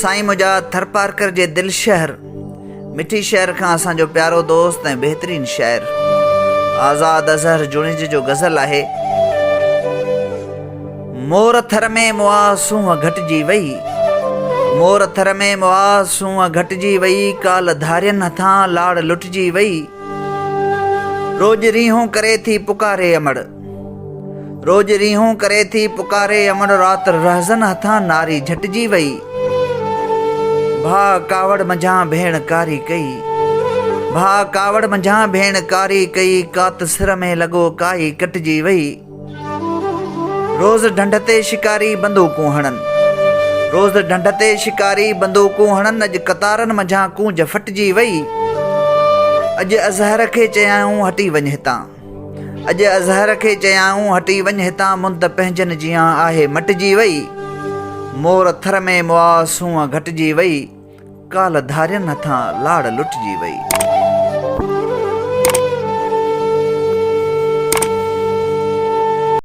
سائين منهنجا ٿرپارڪر جي دل شهر مٺي شهر کان اسان جو پيارو دوست ۽ بهترين شاعر آزاد اظهر جوڻيجي جو غزل آهي. مور ٿر ۾ مئا سونهن گهٽجي وئي مور ٿر ۾ مئا سونهن گهٽجي وئي ڪالهه ڌارين هٿان لاڙ لٽجي وئي روڄ ريهون ڪري ٿي پڪاري امڙ روڄ ريهون ڪري ٿي پڪاري امڙ رات رهزن هٿان ناري جهٽجي وئي ڀاء ڪاوڙ منجهان ڀيڻ ڪاري ڪئي ڀاء ڪاوڙ منجهان ڀيڻ ڪاري ڪئي ڪات سر ۾ لڳو ڪائي ڪٽجي وئي. روز ڍنڍ تي شڪاري بندوقون هڻن. روز ڍنڍ تي شڪاري بندوقون هڻن اڄ قطارن منجهان ڪونج ڦٽجي وئي. اڄ اظهر کي چيائون هٽي وڃ هتان. اڄ اظهر کي چيائون هٽي وڃ هتان مند پنهنجن جيان آهي مٽجي وئي. مور ٿر ۾ مئا سونهن گهٽجي وئي. ڪالهه ڌارين هٿان لاڙ لٽجي وئي.